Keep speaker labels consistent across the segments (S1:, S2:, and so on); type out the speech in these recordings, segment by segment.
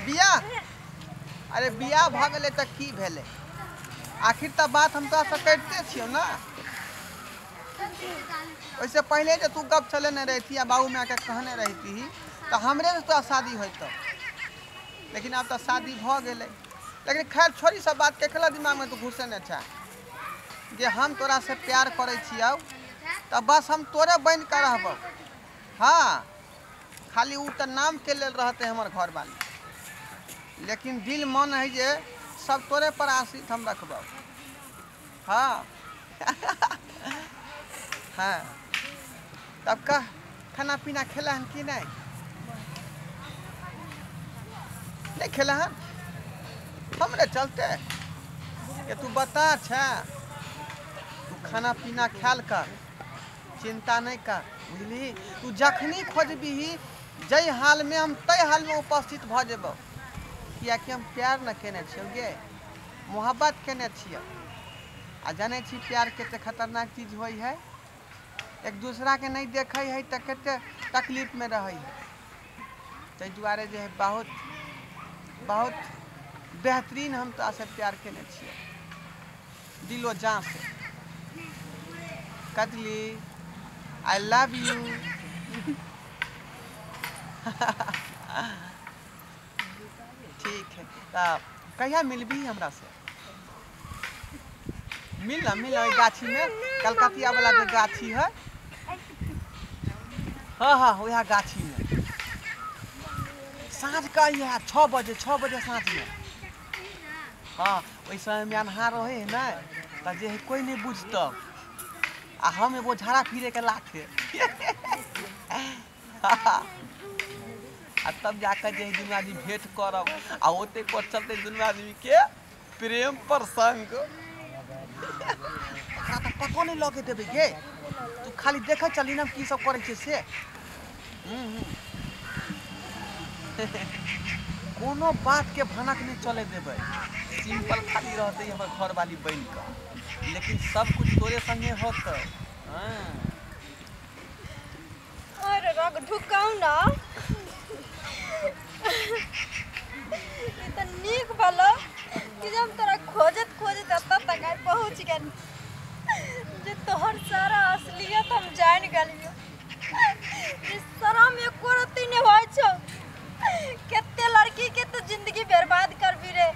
S1: बियाह? अरे बियाह भऽ गेलै तऽ की भेलै? आखिर तऽ बात हम तोरा से करिते छियौ ने। ओहिसँ पहिले जे तू गप चलेने रहिती आ बाबू मायके कहने रहिती तऽ हमरे से तोरा शादी होइतौ, लेकिन आब तऽ शादी भऽ गेलै। लेकिन खैर छोड़ी सब बात, केकरा दिमागमे तू घुसेने छै जे हम तोरा से प्यार करै छियौ तऽ बस हम तोरे बनि कऽ रहबौ। हाँ, खाली ओ तऽ नामके लेल रहतै हमर घरवाली, लेकिन दिल मन है जे सब तोरे पर आश्रित हम रखबौ। हाँ हाँ, तब कह खाना पीना खेला हन कि नहीं? नहीं खेला हन? हमरे चलते कि तू बता छा, तू खाना पीना ख्याल कर, चिंता नहीं कर, बुझली? तू जखनी खोजबीही जै हाल में हम तै हाल में उपस्थित भऽ जेबौ, कियाकि हम प्यार न केने छियौ गे, मोहब्बत केने छियौ। आ जानै छी प्यार कते खतरनाक चीज होइ है, एक दूसरा के नहीं देखै है तऽ कते तकलीफ में रहै है। ताहि दुआरे जे है बहुत बहुत बेहतरीन हम तोरा से प्यार केने छियौ दिलो जान से। कजली I love you. ठीक है, तऽ कहिया मिलबी हमरा से? मिल ना, मिल ओहि गाछी में, कलकतिया वाला जे गाछी है। हाँ हाँ, वएह गाछी में साँझ का है, 6 बजे, 6 बजे साँझ में। हाँ, ओहि समय में अन्हार रहे है ना, तऽ जे है कोई नहीं बुझतौ, आ हम एगो झाड़ा फिरे के लाथे। आ तब जाकर जे है दुनू आदमी भेंट करब, आ ओते पर चलते दुनू आदमी के प्रेम प्रसंग। ओकरा तऽ पतो नहीं लगे देबै गे, तू खाली देखै चलही ने हम की सब करै छियै से। कोनो बात के भनक नहीं चले देबै, सिंपल खाली रहतै हमर घरवाली बनि कऽ, लेकिन सब कुछ तोरे संगे होतौ। हाँ
S2: अरे रग ढुकाउ ना, ई तऽ नीक भलो कि जे हम तोरा खोजत खोजत एतऽ तक आइ पहुँच गेल, जे तोहर सारा असलियत हम जानि गेलियौ। जे शरम एको रत्ती नहि होइ छौ, कते लड़की के तो जिंदगी बर्बाद करबी रे।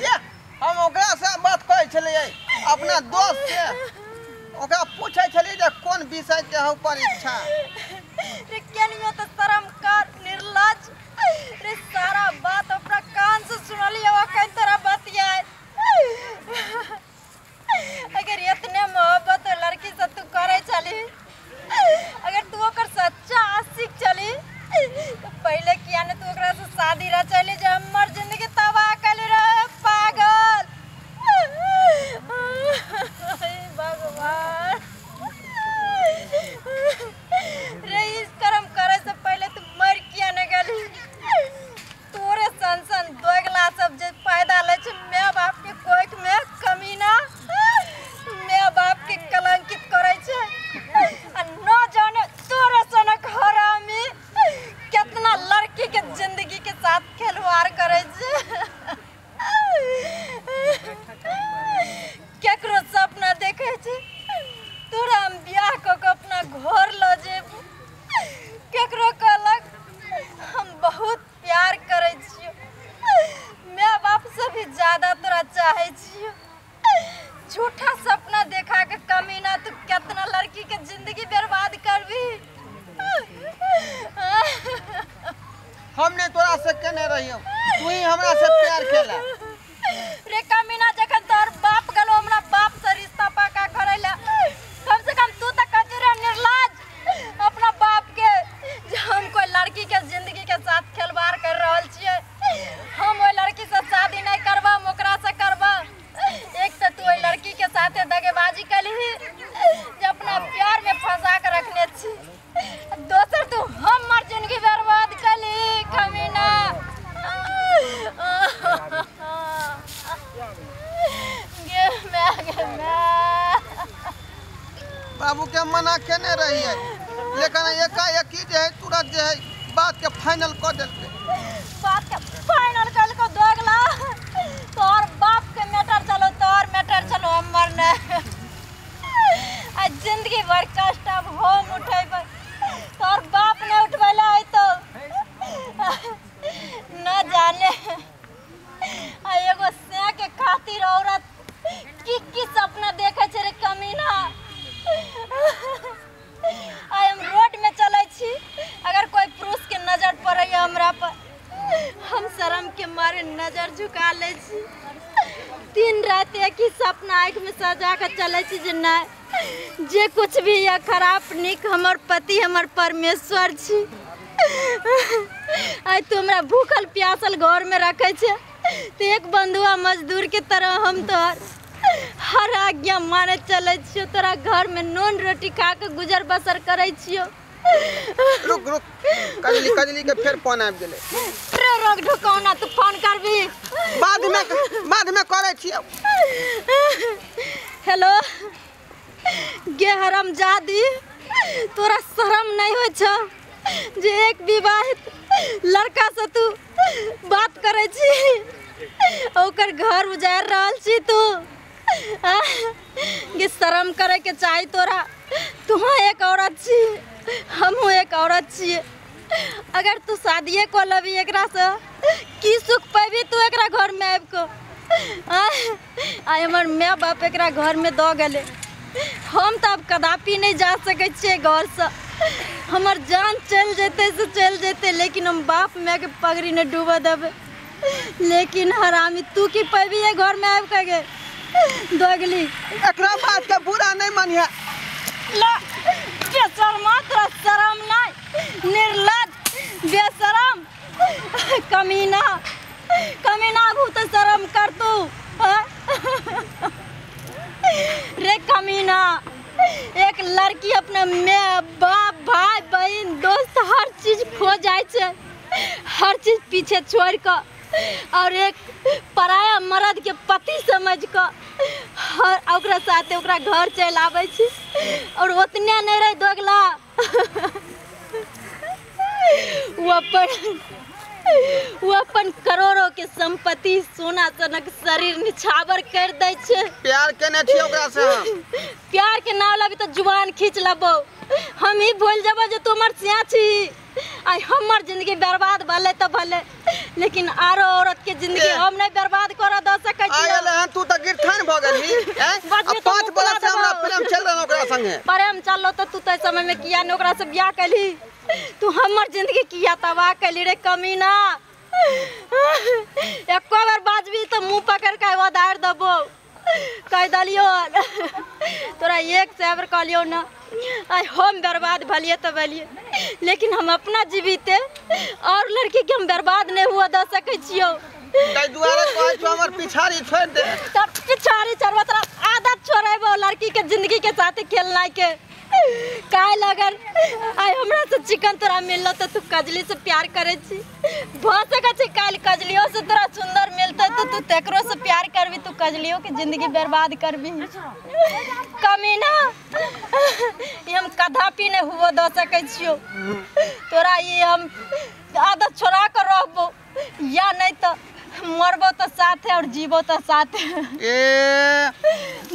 S1: ये हम ओकरा से बात करै छलियै अपना दोस्त से, ओकरा पूछै छलियै जे कोन विषय के हौ परीक्षा।
S2: रे केनियो तो शरम कर निर्लज रे, सारा बात अपना कान से सुनलियो अखन तोरा बतियाए। अगर इतने मोहब्बत लड़की से तू करे चली, अगर तू ओकर सच्चा आशिक चली तो पहले किया ने तू ओकरा से शादी रचैली, जे हमर जिंदगी तबाह कली रहे पागल। हे भगवान रे, इस कर्म करे से पहले तू मर किया ने गेली? तोरे सन सन दोगला सब जे पैदा लै छै my बाप के कोख में, कमीना my बाप के कलंकित करै छै, आ न जाने तोरे सनक हरामी कितना लड़की के जिंदगी के साथ खिलवाड़ करै छै। केकरो सपना देखै छै तोरा हम बियाह कऽ के अपना घर लऽ जेबू, केकरो कहलक हम बहुत प्यार करै छियौ, my बाप से भी ज्यादा तोरा चाहै छियौ। झूठा सपना देखा के कमीना तू कितना लड़की के जिंदगी बर्बाद करबी।
S1: हमने तोरा से केने रहियौ, तू ही हमरा से प्यार केला।
S2: रे कमीना, जखन तोहर बाप गेलो हमरा बाप से रिश्ता पक्का करै ला, कम से कम तू तऽ कहती रे निर्लज अपना बाप के जे हम कोई लड़की के जिंदगी के साथ खिलवाड़ कर रहल छियै, हम ओहि लड़की से शादी नहीं करबा, हम ओकरा से करबा। एक तऽ तू ओहि लड़की के साथे दगेबाजी कलही जे अपना प्यार में फंसा के रखने छी, दोसर तू हमर जिंदगी बर्बाद कलही कमीना। गे मैं गे मैं
S1: बाबू के मना केने रहियै, लेकिन एकाएकी जे है तुरंत जे है बात के फाइनल कऽ देलकै।
S2: बात के फाइनल कर जाने आ एगो से के खातिर औरत की की सपना देखे छे रे कमीना। आइ हम रोड में चलै छी, अगर कोई पुरुष के नजर पड़ैया हमरा पर, हम शर्म के मारे नजर झुका लै छी। दिन रात एक ही सपना आँखि में सजा के चलै छी जे नहीं जे कुछ भी या खराब निक हमर पति हमर परमेश्वर छी। आइ तू हमरा भूखल प्यासल घर में रखे छे तो एक बंधुआ मजदूर के तरह हम तोहर हर आज्ञा माने चलै छियो, तोरा घर में नून रोटी खा के गुजर बसर करै छियो।
S1: रुक रुक कजली कजली के फेर फोन आबि गेलै।
S2: रे रोक ढुकौना तू फोन करबी
S1: बाद में करै छियो।
S2: हेलो गे हरामजादी, तोरा शर्म नहीं होइ छौ जे एक विवाहित लड़का से तू बात करै छी, ओकर घर उजारि रहल छी तू। गे शर्म करे के चाही तोरा, तू एक औरत छी हमहूँ एक औरत छियै। अगर तू शादिये कऽ लेबी एकरा से की सुख पैबी तू एकरा घर में आबि कऽ? आइ हमर माय बाप एकरा घर में दऽ गेलै, हम तऽ आब कदापि नहीं जा सकै छियै घरसँ। हमर जान चलि जेतै से चलि जेतै, लेकिन हम बाप मायके पगड़ी नहि डूबऽ देबै। लेकिन हरामी तू की पैबी घर में आबि कऽ गे दोगली?
S1: एकरा बात के बुरा नहीं मानिहे।
S2: ला बेशर्मा, तोरा शरम नहीं, निर्लज बेशरम कमीना कमीना, आगू तो शरम कर तू रे कमीना। एक लड़की अपना माय बाप भाई बहन दोस्त हर चीज खो जाए छे, हर चीज पीछे छोड़ कऽ और एक पराया मर्द के पति समझ कऽ हर ओकरा साथे ओकरा घर चलि आबै छी। और ओतने नहीं रहे दोगला, वो अपन करोड़ों के संपत्ति सोना सनक शरीर निछावर कर दै छे।
S1: प्यार केने छी ओकरा से हम?
S2: प्यार के नाम लबी तो जुबान खींच लेबो, हम ही भूल जबो जे तू हमर सिया छी। आइ हमर जिंदगी बर्बाद भले तो भले, लेकिन आरो औरत के जिंदगी हम नहीं बर्बाद कर दऽ सकै छी।
S1: आ गेलै हन तू तऽ गिरथान भऽ गेलही हैं? 5 बरस से हमरा प्रेम चल रहल ओकरा संगे।
S2: प्रेम चललो तऽ तू तऽ समय में किया ने ओकरा से बियाह कैली? तू हमर जिंदगी किया तबाह कैली रे कमीना? एको बार बाजबी तऽ मुँह पकड़ के ओदारि देबो। कहि देलियो तोरा एक से बेर कहलियो ना, आइ हम बर्बाद भलिए तऽ भलिए, लेकिन हम अपना जीविते और लड़की के हम बर्बाद नहीं हुआ दऽ सकै छियो।
S1: ताहि दुआरे कहै छौ हमर पिछाड़ी छोड़ि दे।
S2: तब पिछाड़ी छोड़बो तोरा आदत छोड़ेबो लड़की के जिंदगी के साथ खेलनाइ के। काल्हि अगर आइ हमरा से चिकन तोरा मिललो तऽ तू कजली से प्यार करै छी, भऽ सकै छै काल्हि कजलियो से तोरा सुंदर मिलतै तऽ तू तेकरो से प्यार करबी, तू कजलियो के जिंदगी बर्बाद करबी। कमीना, ई हम कदापि नहि हुअ दऽ सकै छियो तोरा। ई हम आदत छोड़ा कऽ रहबो या नहीं तऽ मरबो तऽ साथे और जीबो तऽ साथे।
S1: ए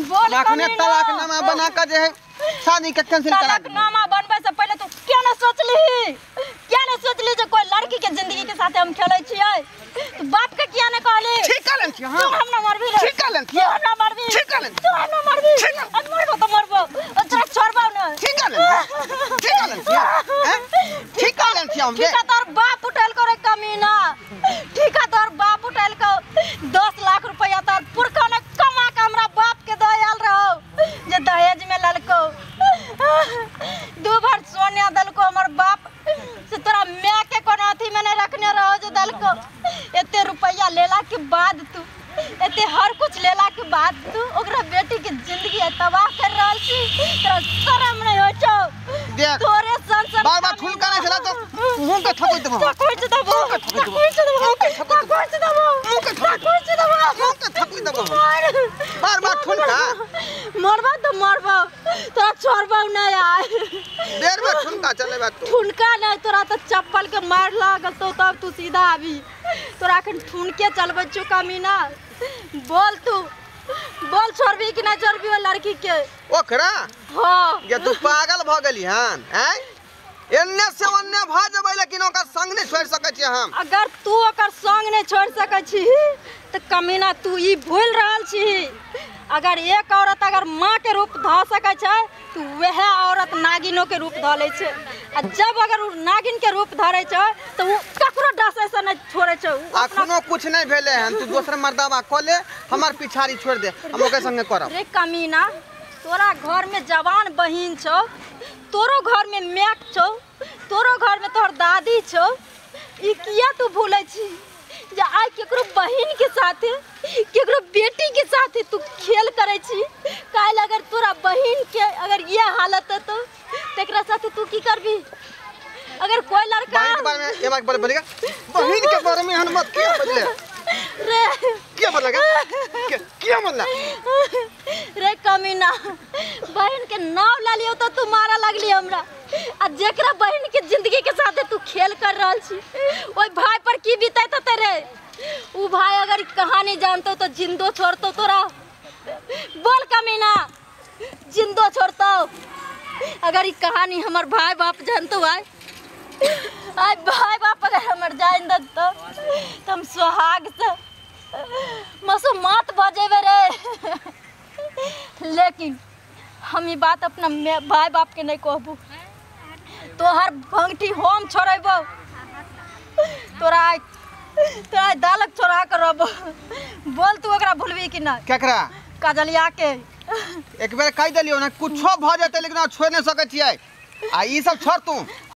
S2: बोल
S1: अखने तलाकनामा बना कऽ जे है शादी के कैंसिल करा।
S2: तलाकनामा बनबै से पहिले तू किया न सोचली? किया न सोचली जे कोई लड़की के जिंदगी के साथे हम खेलै छियै? तू बाप के किया न कहली?
S1: ठीक कहलन छी। हां
S2: तू हम न मरबी रे।
S1: ठीक कहलन छी।
S2: तू हम न मरबी।
S1: ठीक कहलन।
S2: तू हम न मरबी। अब मरबो तऽ मरबो, तोरा छोड़बो न।
S1: ठीक कहलन। ठीक कहलन छी। हैं ठीक कहलन छी हम।
S2: ठीक है तोर बाप उठल करे कमीना, ठीक है तोर बाप उठल के 10 लाख रुपया तोर पुरखा ने कमा के हमरा बाप के दऽ आयल रहो जे दहेज में ललको। 2 भर सोना दलको हमर बाप से, तोरा माय के कोनो अथी में नहीं रखने रहो जे दलको। एते रुपया लेला के बाद तू एते हर कुछ लेला के बाद तू ओकरा बेटी के जिंदगी तबाह कर रहल छी, तोरा शर्म नहीं होइ छौ?
S1: देख
S2: तोरे सन सन
S1: बार बार ठुनका नहीं छला तो मुंह के ठोक देबो।
S2: ठोक देबो, ठोक देबो, ठोक देबो, ठोक देबो,
S1: मुंह के ठोक देबो। बार बार ठुनका
S2: मरबा तो मरबा, तोरा छोड़बो नहीं आय।
S1: देर में ठुनका चलेबा तू।
S2: ठुनका नहीं तोरा तो चप्पल के मार लागल तो तब तू सीधा आबी। तोरा अखन ठुनके चलबै छौ कमीना। बोल तू बोल, छोड़बी कि नहीं छोड़बी ओ लड़की के?
S1: ओकरा?
S2: हाँ।
S1: ये तू पागल भ गेली हन हैं? एन्ने से ओन्ने भ जेबै लेकिन ओकर संग नहि छोड़ि सकै छियै हम।
S2: अगर तू ओकर संग नहि छोड़ि सकै छी तऽ कमीना तू ई भूलि रहल छी। अगर एक औरत अगर माँ के रूप धऽ सकै छै तऽ वएह औरत नागिनो के रूप धऽ लै छै। आ जब अगर ओ नागिन के रूप धरै छै तऽ ओ ककरो डसै से नहि छोड़ै छै।
S1: अखनो कुछ नहि भेलै हन, तू दोसर मर्दाबा कऽ ले, हमर पिछाड़ी छोड़ि दे, हम ओकरे संगे करब।
S2: रे कमीना, तोरा घर में जवान बहिन छौ, तोरो घर में my छौ, तोरो घर में तोहर दादी छौ, ई किया तू भूलै छी जे आइ केकरो बहिन के साथे केकरो बेटी के साथे तू खेल करै छी? काल्हि अगर तोरा बहिन के अगर ये हालत हेतौ तेकरा साथे तू की करबी? अगर कोई लड़का
S1: बहिन के बारे में ये बात बोलेगा, बहिन के बारे में हम मत किया बदले
S2: रे,
S1: किया बदलेगा, किया बदला
S2: रे कमीना? बहिन के नाव ला लियो तो तू मारा लगली हमरा। आ जेकरा बहिन के जिंदगी के साथे तू खेल कर रहल छी ओहि भाई पर की बीतैत हेतै रे? उ भाई अगर कहानी जानतो तो जिंदो छोड़तो तोरा। बोल कमीना, जिंदो छोड़तो? अगर ई कहानी हमर भाई बाप जानतो, आय आय भाई बाप अगर हमर जान देतो तो हम सुहाग से मसोमात भऽ जेबै रे। लेकिन हम ई बात अपना भाई बाप के नहीं कहबू। तोहर भंगठी हम छोड़ेबो, तोरा तोरा दालक छोड़ा कर रहबो। बोल तू ओकरा भूलबी कि नहीं?
S1: केकरा?
S2: काजलिया के।
S1: एक बेर कहि देलियौ ने कुछो भऽ जेतै लेकिन छोड़ि नहि सकै छियै। आ ई सब छोड़ तू।